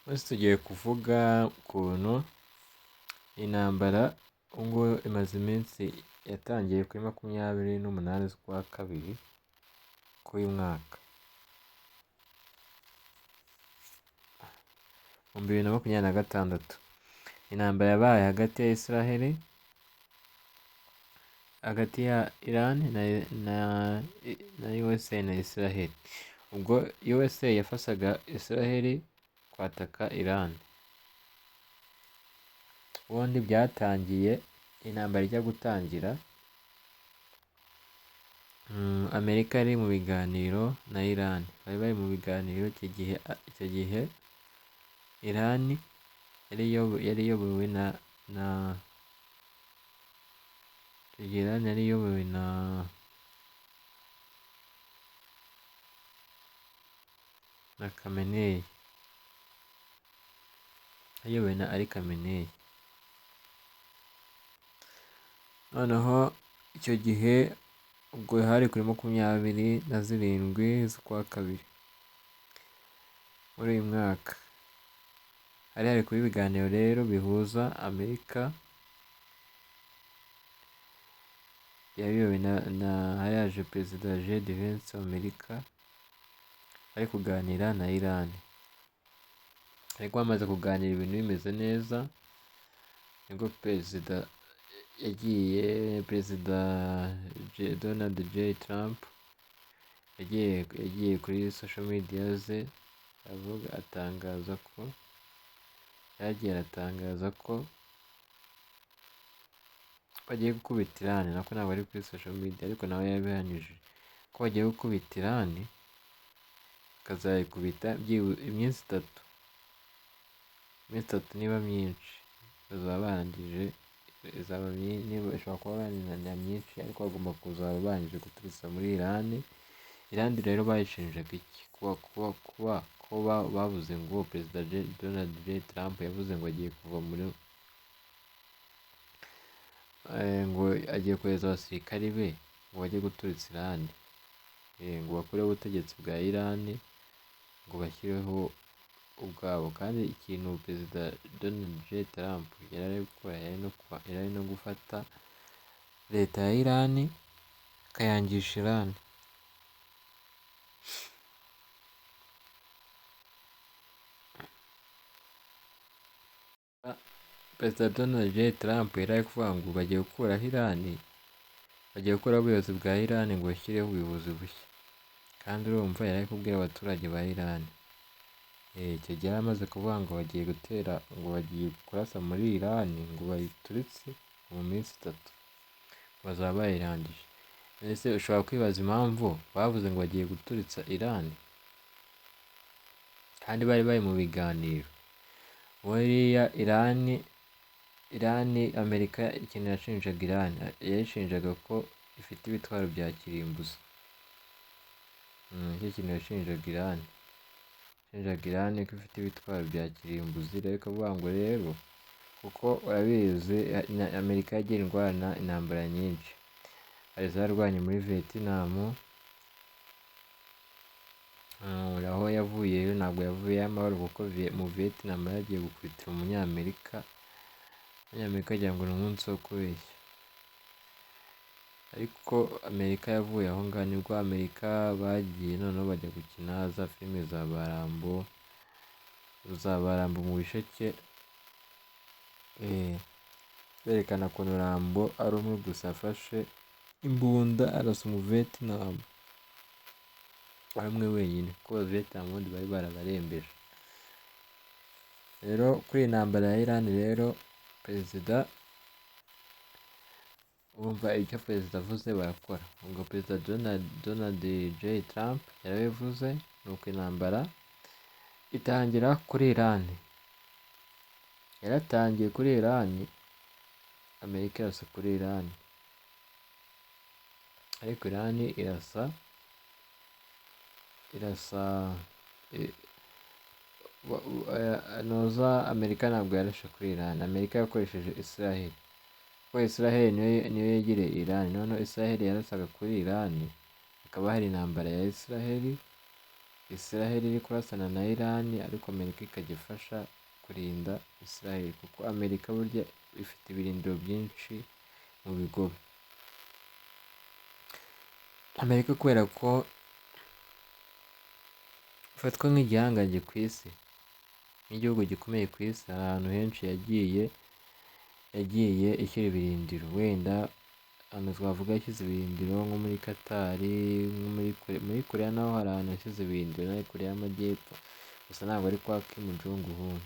Umunsi tugiye kuvuga ukuntu intambara ubwo imaze iminsi yatangiye kuri 28 z'ukwa kabiri k'uyu mwaka mu 2026. Intambara yabaye hagati ya Israheli, hagati ya Iran na USA na Israheli. Ubwo USA yafashaga Israheli kwataka Iran. Ubundi byatangiye intambara ijya gutangira, Amerika yari mu biganiro na Iran. Bari bari mu biganiro icyo gihe Iran yari iyobowe na na icyo gihe Iran yari iyobowe na Khamenei. Iyobowe na Ali Khamenei. Noneho icyo gihe ubwo hari kuri 27 z'ukwa kabiri muri uyu mwaka. Hari hari kuba ibiganiro rero bihuza Amerika yayobowe na hari haje Perezida J.D. Vance wa Amerika ari kuganira na Iran. Ariko bamaze kuganira ibintu bimeze neza, nibwo Perezida yagiye, Perezida Donald J. Trump yagiye kuri social media ze avuga, atangaza ko yagiye aratangaza ko bagiye gukubita Iran. Nako ntabwo ari kuri social media, ariko nawe yabihanyije ko bagiye gukubita Iran, bakazayikubita iminsi itatu, iminsi itatu niba myinshi bazaba barangije, izaba niba ishobora kuba na myinshi, ariko bagomba kuzaba barangije guturitsa muri Iran. Iran rero bayishinjaga iki? Kuba ko bavuze ngo Perezida Donald J. Trump yavuze ngo agiye kuva muri, ngo agiye kohereza abasirikari be ngo bajye guturitsa Iran, ngo bakureho ubutegetsi bwa Iran ngo bashyireho ubwabo. Kandi ikintu Perezida Donald J. Trump yari ari gukora, yari ari no gufata leta ya Iran akayangisha Iran. Perezida Donald J. Trump yari ari kuvuga ngo bagiye gukuraho Iran, bagiye gukuraho ubuyobozi bwa Iran ngo bashyireho ubuyobozi bushya. Kandi urumva yari ari kubwira abaturage ba Iran. Icyo gihe yari amaze kuvuga ngo bagiye gutera, ngo bagiye kurasa muri Iran ngo bayituritse mu minsi itatu bazaba bayirangije. Ese ushobora kwibaza impamvu bavuze ngo bagiye guturitsa Iran kandi bari bari mu biganiro? Buriya Iran, Amerika ikintu yashinjaga Iran, yayishinjaga ko ifite ibitwaro bya kirimbuzi. Nicyo kintu yashinjaga Iran. Yashinjaga Iran ko ifite ibitwaro bya kirimbuzi. Rero ikavuga ngo rero kuko urabizi Amerika yagiye irwana intambara nyinshi. Hari izarwanye muri Vietnam, aho yavuyeyo ntabwo yavuyeyo amahoro, kuko mu Vietnam yagiye gukubitira umunyamerika, umunyamerika agira ngo ni umunsi wo kubeshya. Ariko Amerika yavuye aho ngaho, nibwo Amerika bagiye noneho bajya gukina za filime za ba Rambo, za ba Rambo mu bisheke, berekana ukuntu Rambo ari umwe gusa afashe imbunda arasa umu Vietnam ari umwe wenyine, kuko aba Vietnam ubundi bari barabarembeje. Rero kuri iyi ntambara ya Iran rero perezida wumva icyo perezida avuze barakora. Ubwo perezida Donald J. Trump yarabivuze, nuko intambara itangira kuri Iran. Yaratangiye kuri Iran, Amerika irasa kuri Iran, ariko Iran irasa, noza Amerika ntabwo yarashe kuri Iran. Amerika yakoresheje Israel, kuko Israel niyo yegereye Iran. Noneho Israel yarasaga kuri Iran, hakaba hari intambara ya Israel Israel iri kurasana na Iran, ariko Amerika ikajya ifasha kurinda Israel, kuko Amerika burya ifite ibirindiro byinshi mu bigobe. Amerika kubera ko ifatwa nk'igihangange ku isi, nk'igihugu gikomeye ku isi, hari ahantu henshi yagiye ishyira ibirindiro. Wenda ahantu twavuga yashyize ibirindiro nko muri Katari, nko muri Korea naho hari ahantu yashyize ibirindiro, naho Korea y'Amajyepfo, gusa ntabwo ari kwa Kim Jong Un.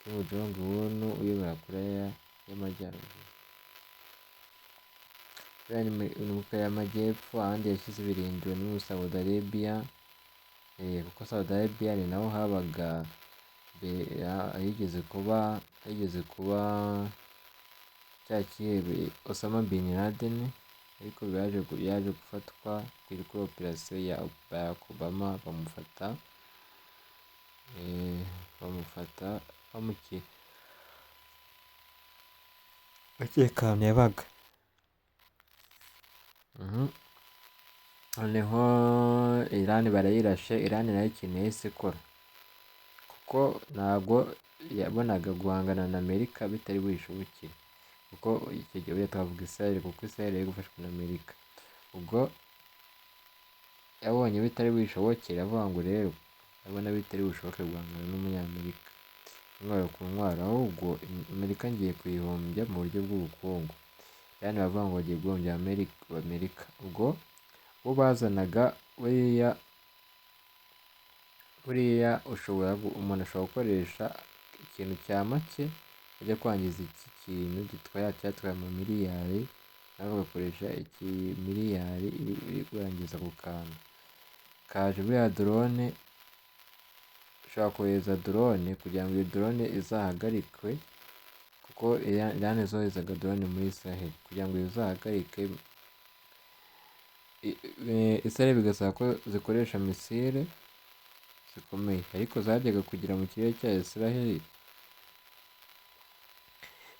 Kim Jong Un uyobora Korea y'Amajyaruguru. Korea ni muri Korea y'Amajyepfo, ahandi yashyize ibirindiro ni muri Saudi Arabia, kuko Saudi Arabia ni naho habaga higeze kuba cya cyihebe Osama bin Laden, ariko yaje gufatwa kuri operasiyo ya Barack Obama, bamufata bakeka ahantu yabaga. Noneho Iran barayirashe. Iran nayo ikintu yahise ikora, kuko ntabwo yabonaga guhangana na Amerika bitari buyishobokere, kuko icyo gihe twavuga Israel, kuko Israel yari gufashwa na Amerika. Ubwo yabonye bitari buyishobokere, avuga ngo rero ndabona bitari bushoboke guhangana n'umunyamerika intwaro ku ntwaro, ahubwo Amerika ngiye kuyihombya mu buryo bw'ubukungu. Yani bavuga ngo bagiye guhombya Amerika. Ubwo bo bazanaga buriya ushobora umuntu ashobora gukoresha ikintu cya make ajya kwangiza iki kintu gitwaye cyatwaye amamiliyari, nawe bagakoresha iki miliyari iri kurangiza ako kantu kaje. Buriya drone, ushobora kohereza drone kugira ngo iyo drone izahagarikwe, kuko Iran zoherezaga drone muri Israel kugira ngo izahagarike Israel, bigasaba ko zikoresha misile zikomeye, ariko zajyaga kugera mu kirere cya Israel,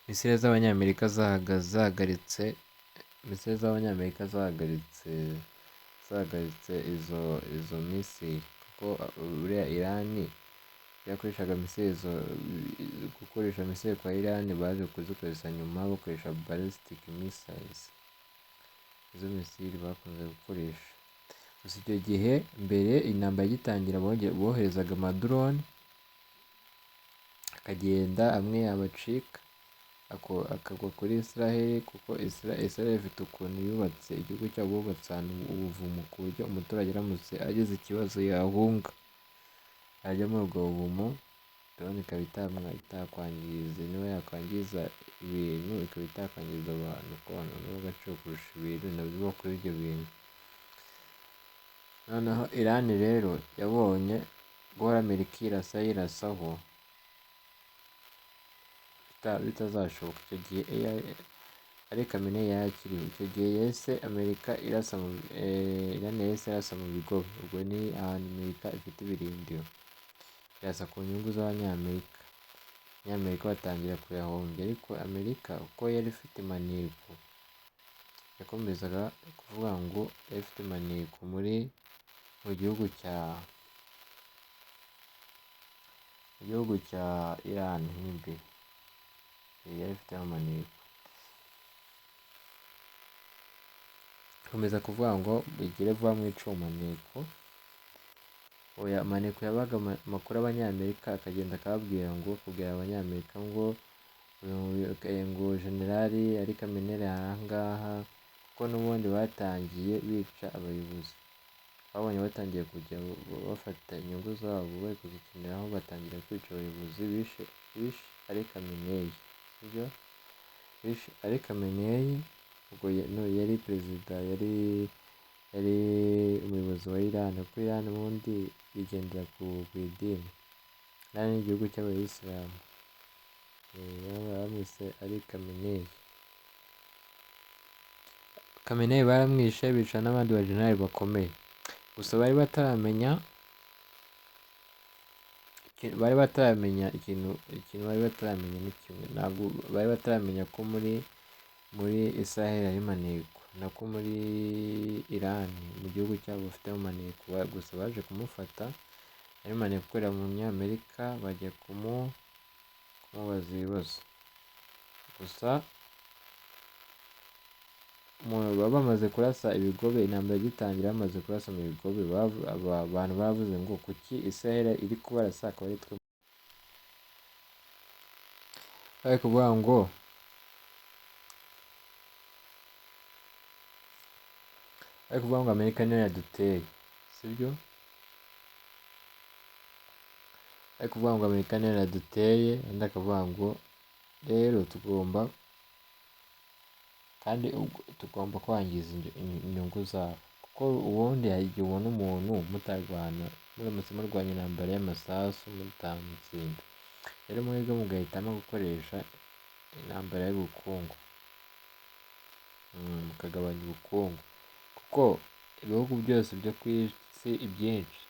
misile z'Abanyamerika zahagaritse, misile z'Abanyamerika zahagaritse izo misile, kuko buriya Iran yakoreshaga misile. Izo gukoresha misile kwa Iran baje kuzikoresha nyuma bakoresha ballistic missiles, izo misile bakunze gukoresha. Gusa icyo gihe mbere intambara igitangira boherezaga amadrone, akagenda amwe yabacika akagwa kuri Israel, kuko Israel ifite ukuntu yubatse igihugu cyabo, bubatse ahantu ubuvumo ku buryo umuturage aramutse agize ikibazo yahunga yajya muri ubwo buvumo, drone ikaba itakwangiza, niba yakwangiza ibintu ikaba itakwangiza abantu, kuko abantu ni ab'agaciro kurusha ibintu, nabyo bakora ibyo bintu. Noneho Iran rero yabonye guhora Amerika yirasa yirasaho bitazashoboka. Icyo gihe ari Khamenei yari akiriho. Icyo gihe yahise Amerika irasa mu Iran yahise irasa mu bigobe, ubwo ni ahantu Amerika ifite ibirindiro, irasa ku nyungu z'Abanyamerika, Abanyamerika batangira kuyahombya. Ariko Amerika uko yari ifite maneko, yakomezaga kuvuga ngo yari ifite maneko mu gihugu cya Iran mo imbere, yari ifite maneko, ikomeza kuvuga ngo bigire vuba mwice uwo maneko. Oya, maneko yabaga amakuru Abanyamerika, akagenda akababwira ngo, kubwira Abanyamerika ngo generali ari Khamenei aha ngaha, kuko n'ubundi batangiye bica abayobozi, babonye batangiye kujya bafata inyungu zabo bari kuzikiniraho, batangira kwica abayobozi. Bishe ari Khamenei, sibyo? Bishe ari Khamenei, ubwo yari perezida, yari umuyobozi wa Iran, kuko Iran ubundi igendera ku idini. Iran ni igihugu cy'Abayisilamu. Bamwise ari Khamenei. Khamenei baramwishe, bica n'abandi bajenerali bakomeye. Gusa bari bataramenya ikintu bari bataramenya ni kimwe, ntabwo bari bataramenya ko muri Israel hari maneko. Nako muri Iran, mu gihugu cyabo bafite maneko, gusa baje kumufata yari maneko ukorera mu Munyamerika, bajya kumubaza ibibazo. Gusa baba bamaze kurasa ibigobe, intambara igitangira bamaze kurasa mu bigobe, abantu bavuze ngo kuki Israel iri kubarasa akaba ari twe. Bari kuvuga ngo Amerika niyo yaduteye, sibyo? Bari kuvuga ngo Amerika niyo yaduteye, undi akavuga ngo rero tugomba kandi tugomba kwangiza inyungu zabo, kuko ubundi hari igihe ubona umuntu mutarwana, muramutse murwanya intambara y'amasasu mutamutsinda, rero mwebwe mugahitamo gukoresha intambara y'ubukungu, mukagabanya ubukungu, kuko ibihugu byose byo ku isi ibyinshi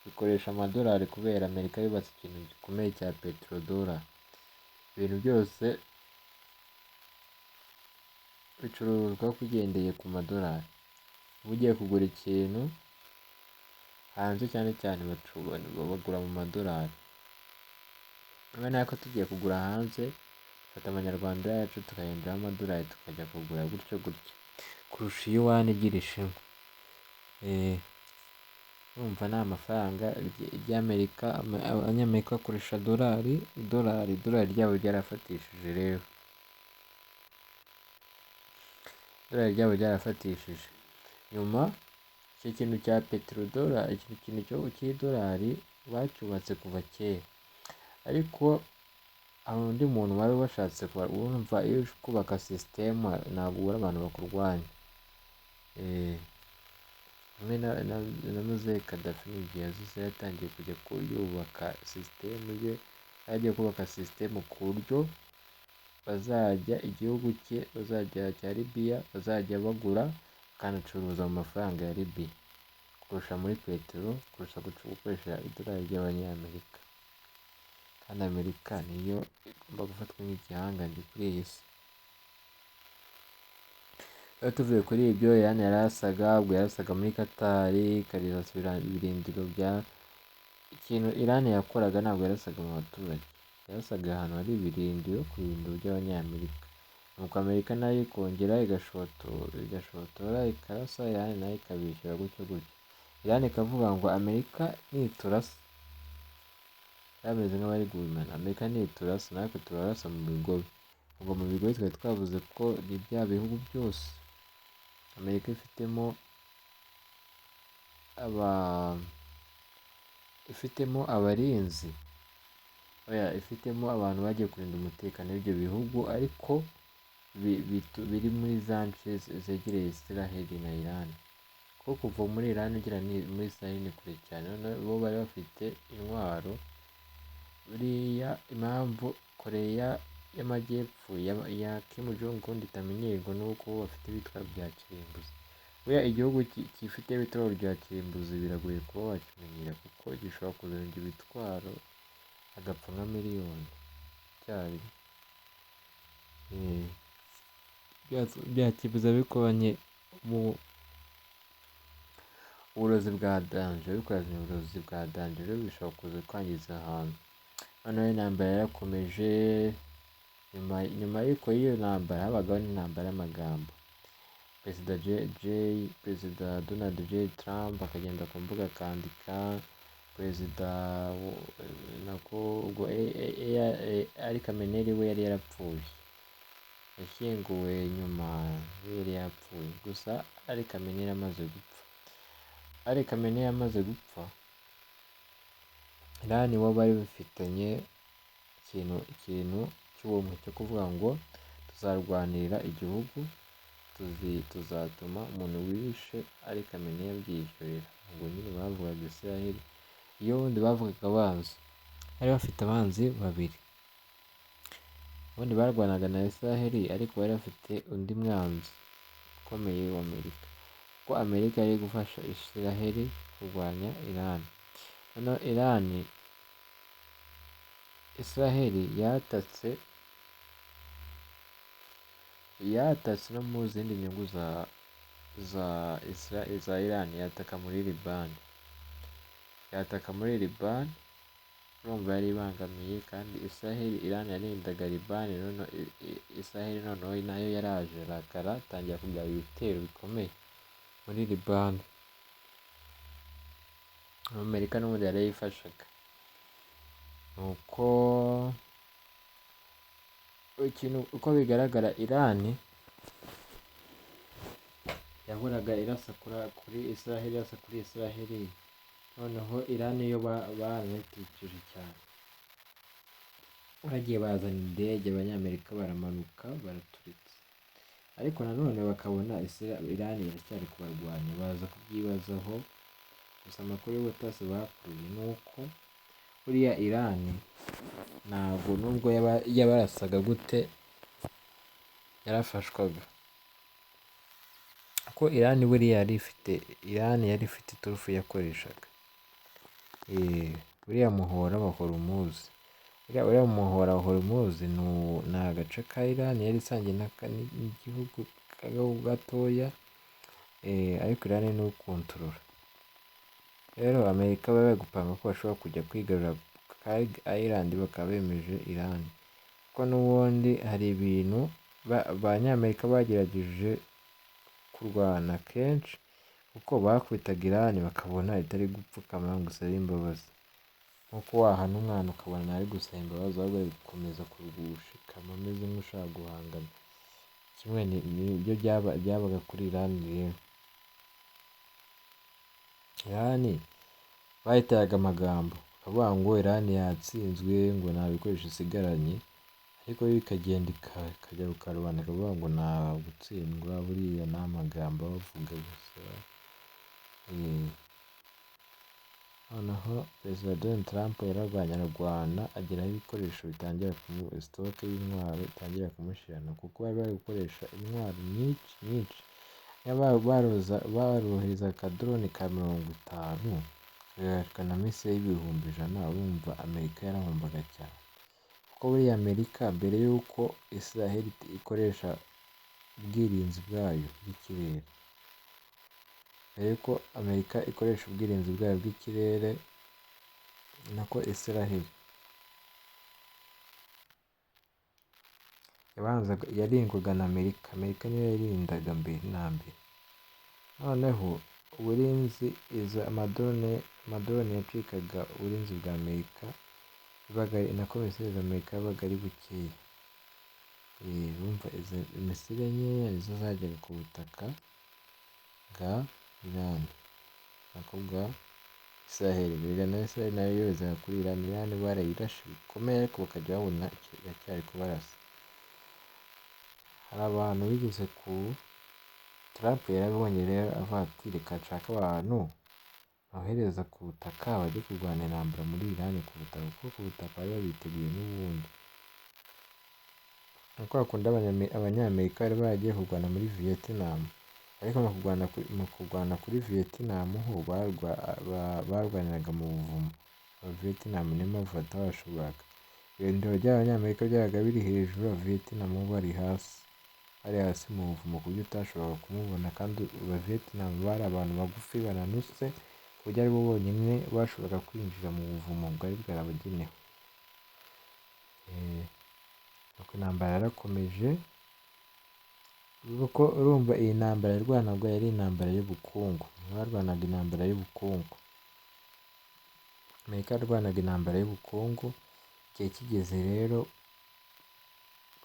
bikoresha amadolari kubera Amerika yubatse ikintu gikomeye cya petrodollar. Ibintu byose bicuruzwa kugendeye ku madolari. Uba ugiye kugura ikintu hanze cyane cyane bagura mu madolari. Niba natwe tugiye kugura hanze, dufata amanyarwanda yacu tukayahinduramo amadolari tukajya kugura gutyo gutyo, kurusha iyo iwanyu igira ishema. Urumva ni amafaranga ry'Amerika, abanyamerika bakoresha dolari, idolari ryabo ryarafatishije rero, idolari ryabo ryarafatishije. Nyuma icyo kintu cya petrodollar, icyo kintu cy'idolari bacyubatse kuva kera, ariko hari undi muntu wari washatse, urumva iyo uri kubaka sisitemu ntabwo ubura abantu bakurwanya. Hamwe na Muzehe Gaddafi n'igihe yazize yatangiye kujya yubaka sisitemu ye, yagiye kubaka sisitemu ku buryo bazajya igihugu cye bazajya cya Libya bazajya bagura bakanacuruza mu mafaranga ya Libya kurusha muri peteroli, kurusha gukoresha idolari ry'abanyamerika. Kandi Amerika niyo igomba gufatwa nk'igihangange kuri iyi si. Rero tuvuye kuri ibyo, Iran yarasaga, ubwo yarasaga muri Qatar, ikarasa ibirindiro bya ikintu Iran yakoraga ntabwo yarasaga mu baturage, yarasaga ahantu hari ibirindiro, ku birindiro by'abanyamerika. Nuko Amerika nayo ikongera igashotora ikarasa, Iran nayo ikabishyura gutyo gutyo. Iran ikavuga ngo Amerika niturasa, bameze nk'abari guhimana, Amerika niturasa natwe turarasa mu bigobe. Ubwo mu bigobe twari twavuze ko ni bya bihugu byose Amerika ifitemo abarinzi, oya ifitemo abantu bagiye kurinda umutekano w'ibyo bihugu, ariko biri muri za nce zegereye Israel na Iran. Kuko kuva muri Iran ugera muri Israel ni kure cyane, noneho bo bari bafite intwaro. Buriya impamvu Koreya y'Amajyepfo ya Kim Jong Un itamenyerwa nuko bo bafite ibitwaro bya kirimbuzi. Buriya igihugu gifite ibitwaro bya kirimbuzi biragoye kuba wakimenyera, kuko gishobora kuzana ibyo bitwaro agapfa nka miliyoni icyarimwe. Bya kirimbuzi bikoranye uburozi bwa danje, bikoranye uburozi bwa danje rero bishobora kuza kwangiza ahantu. Noneho intambara yarakomeje, nyuma y'uko y'iyo ntambara habagaho n'intambara y'amagambo. Perezida Donald J Trump akagenda ku mbuga akandika, perezida nako ubwo Ali Khamenei we yari yarapfuye, yashyinguwe nyuma yari yapfuye, gusa Ali Khamenei amaze gupfa, Ali Khamenei amaze gupfa, Iran bo bari bafitanye ikintu cy'ubumwe cyo kuvuga ngo tuzarwanirira igihugu, tuzatuma umuntu wishe Ali Khamenei abyishyurira. Ubwo nyine bavugaga Israel, iyo ubundi bavugaga abanzi, bari bafite abanzi babiri, ubundi barwanaga na Israel, ariko bari bafite undi mwanzi ukomeye wa Amerika, kuko Amerika yari gufasha Israel kurwanya Iran. Noneho Iran, Israel yatatse Yatatse no mu zindi nyungu za Iran, yataka muri Liban. Yataka muri Liban, urumva yari ibangamiye kandi Israel. Iran yarindaga Liban, none Israel noneho nayo yaraje arakara, atangira kugaba ibitero bikomeye muri Liban. Amerika n'ubundi yarayifashaga. Nuko ikintu uko bigaragara, Iran yahoraga irasa kuri Israel, irasa kuri Israel. Noneho Iran yo baranayitikije cyane, bagiye bazana indege, Abanyamerika baramanuka baraturitsa, ariko nanone bakabona Iran iracyari kubarwanya, baza kubyibazaho. Gusa amakuru y'ubutasi bakuruye ni uko buriya Iran ntabwo, nubwo yabarasaga gute, yarafashwaga, kuko Iran buriya yari ifite, Iran yari ifite iturufu yakoreshaga. Uriya muhora wa Hormuz, uriya muhora wa Hormuz ni agace ka Iran yari isangiye n'igihugu gatoya, ariko Iran niwe ukontorora. Rero Amerika bari bari gupanga ko bashobora kujya kwigarurira Kharg Island, bakaba bemeje Iran, kuko n'ubundi hari ibintu Abanyamerika bagerageje kurwana kenshi, kuko bakubitaga Iran bakabona itari gupfukama ngo isabe imbabazi. Nkuko wahana umwana ukabona ntari gusaba imbabazi, ahubwo ari gukomeza gushikama ameze nk'ushaka guhangana. Kimwe nibyo byabaga kuri Iran rero. Iran bayiteraga amagambo bakavuga ngo Iran yatsinzwe, ngo nta bikoresho isigaranye, ariko yo ikagenda ikajya ku karubanda ikavuga ngo nta gutsindwa, buriya ni amagambo bavuga gusa. Noneho Perezida Donald Trump yararwanye, ararwana, ageraho ibikoresho bitangira, stock y'intwaro itangira kumushirana, kuko bari bari gukoresha intwaro nyinshi nyinshi. Barohereza akadrone ka 50 kagashwa na missile y'100,000, urumva Amerika yarahombaga cyane. Kuko buriya Amerika mbere y'uko Israel ikoresha ubwirinzi bwayo bw'ikirere, mbere y'uko Amerika ikoresha ubwirinzi bwayo bw'ikirere, nako Israel yabanzaga yarindwaga na Amerika, Amerika niyo yarindaga mbere na mbere. Noneho uburinzi, izo amadrone yacikaga uburinzi bwa Amerika, bibaga nako missile za Amerika yabaga ari bukeya. Urumva izo missile nkeya nizo zajyaga ku butaka bwa Iran, nako bwa Israel. Erega na Israel nayo yoherezaga kuri Iran, Iran barayirashe bikomeye, ariko bakajya babona iracyari kubarasa. Hari abantu bigeze ku Trump yarabibonye rero, avuga ati reka nshake abantu nohereza ku butaka bajye kurwana intambara muri Iran ku butaka, kuko ku butaka bari babiteguye n'ubundi. Ni kwa kundi Abanyamerika bari baragiye kurwana muri Vietnam, ariko mu kurwana kuri Vietnam ho barwaniraga mu buvumo. Aba Vietnam niyo mpamvu batabashoboraga. Ibirindiro by'Abanyamerika byabaga biri hejuru, aba Vietnam bo bari hasi. Bari hasi mu buvumo ku buryo utashoboraga kumubona, kandi aba Vietnam bari abantu bagufi bananutse, ku buryo aribo bonyine bashoboraga kwinjira mu buvumo bwari bwarabagenewe. Nuko intambara yarakomeje, kuko urumva iyi ntambara yarwanagwa yari intambara y'ubukungu. Barwanaga intambara y'ubukungu. Amerika yarwanaga intambara y'ubukungu, igihe kigeze rero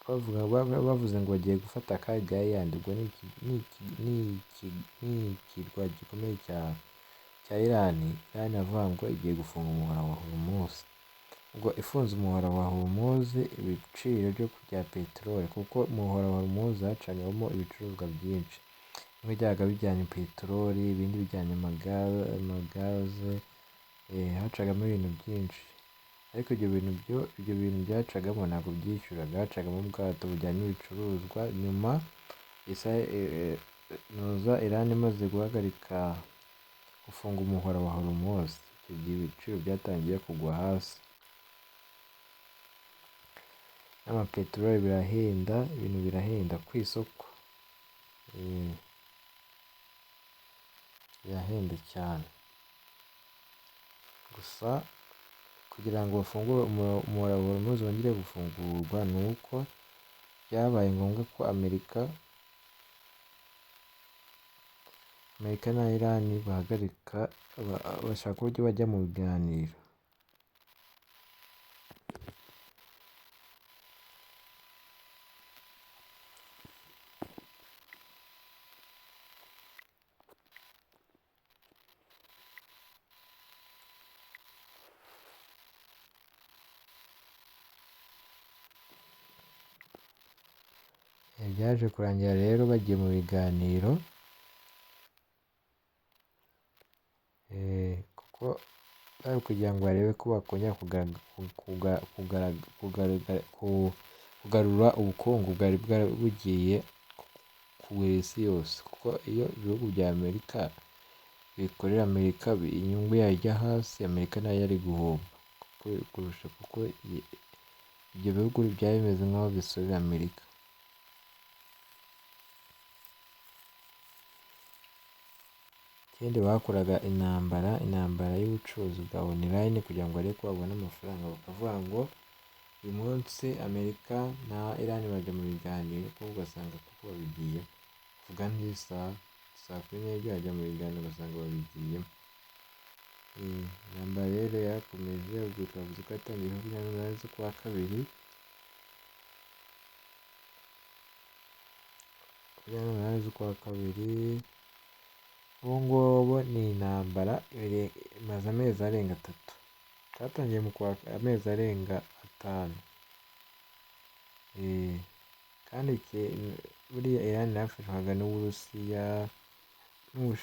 bavuze ngo bagiye gufata Kharg Island, ubwo ni ikirwa gikomeye cya Iran. Iran iravuga ngo igiye gufunga umuhora wa Hormuz. Ubwo ifunze umuhora wa Hormuz, ibiciro bya peteroli, kuko umuhora wa Hormuz hacagamo ibicuruzwa byinshi, bimwe byabaga bijyanye peteroli, ibindi bijyanye amagaze, hacagamo ibintu byinshi. Ariko ibyo bintu byacagamo ntabwo byishyuraga, hacagamo ubwato bujyanye ibicuruzwa. Nyuma Iran imaze guhagarika gufunga umuhora wa Hormuz, icyo gihe ibiciro byatangiye kugwa hasi. N'amapeteroli birahenda, ibintu birahenda ku isoko, birahenda cyane. Gusa kugira ngo bafungure umuhora wa Hormuz wongere gufungurwa, ni uko byabaye ngombwa ko Amerika na Iran bahagarika, bashaka uburyo bajya mu biganiro. Byaje kurangira rero bagiye mu biganiro, kuko bari kugira ngo barebe ko bakongera kugarura ubukungu bwari bugiye kugwira isi yose, kuko iyo ibihugu bya Amerika bikorera Amerika inyungu yayo ijya hasi, Amerika nayo yari guhomba kurusha, kuko ibyo bihugu byari bimeze nk'aho bisorera Amerika. Ikindi bakoraga intambara y'ubucuruzi bwa online kugira ngo barebe ko babona amafaranga, bakavuga ngo uyu munsi Amerika na Iran bajya mu biganiro, kuko ugasanga kuko babigiyemo, kuvuga nk'isaha saa kumi n'ebyiri bajya mu biganiro ugasanga babigiyemo. Intambara rero yarakomeje, ubwo twavuze ko yatangiye 28 z'ukwa kabiri, 28 z'ukwa kabiri. Ubu ngubu ni intambara imaze amezi arenga 3, cyatangiye mu kwa amezi arenga 5. Kandi buriya Iran yarafashwaga n'Uburusiya n'Ubushinwa.